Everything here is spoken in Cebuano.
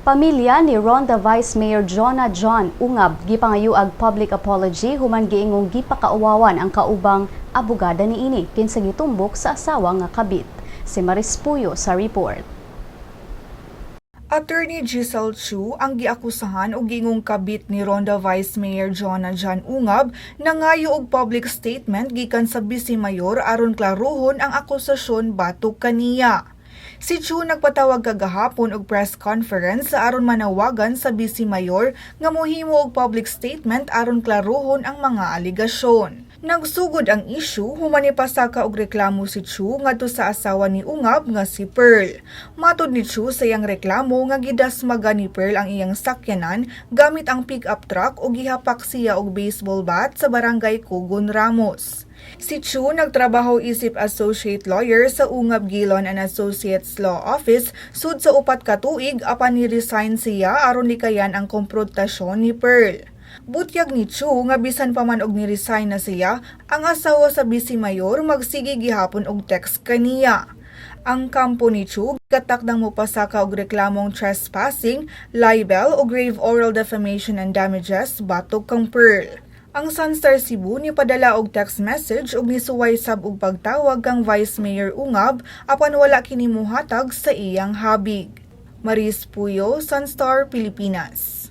Pamilya ni Ronda Vice Mayor Jonah John Ungab gipangayuag public apology human giingong gipakauwawan ang kaubang abogada niini kinsa gitumbok sa asawa nga kabit. Si Maris Puyo sa report. Attorney Giselle Chu ang giakusahan og giingong kabit ni Ronda Vice Mayor Jonah John Ungab nangayo og public statement gikan sa Vice Mayor aron klarohon ang akusasyon batok kaniya. Si Chu nagpatawag kagahapon og press conference aron manawagan sa Vice Mayor nga mohimo og public statement aron klarohon ang mga alegasyon. Nagsugod ang issue human nipasaka og reklamo si Chu ngadto sa asawa ni Ungab nga si Pearl. Matod ni Chu sa iyang reklamo nga gidasmaga ni Pearl ang iyang sakyanan gamit ang pick-up truck ug gihapak siya og baseball bat sa Barangay Kugon, Ramos. Si Chu nagtrabaho isip associate lawyer sa Ungab Gilon and Associates Law Office sud sa 4 ka tuig apan ni-resign siya aron likayan ang komprontasyon ni Pearl. Butyag ni Chu nga bisan pa man og ni-resign na siya, ang asawa sa Vice Mayor magsige gihapon og text kaniya. Ang kampo ni Chu gatakdang mopasaka og reklamong trespassing, libel o grave oral defamation and damages batok kang Pearl. Ang Sunstar Cebu nipadala og text message ug nisuway sab og pagtawag kang Vice Mayor Ungab apan wala kini mohatag sa iyang habig. Maris Puyo, Sunstar Pilipinas.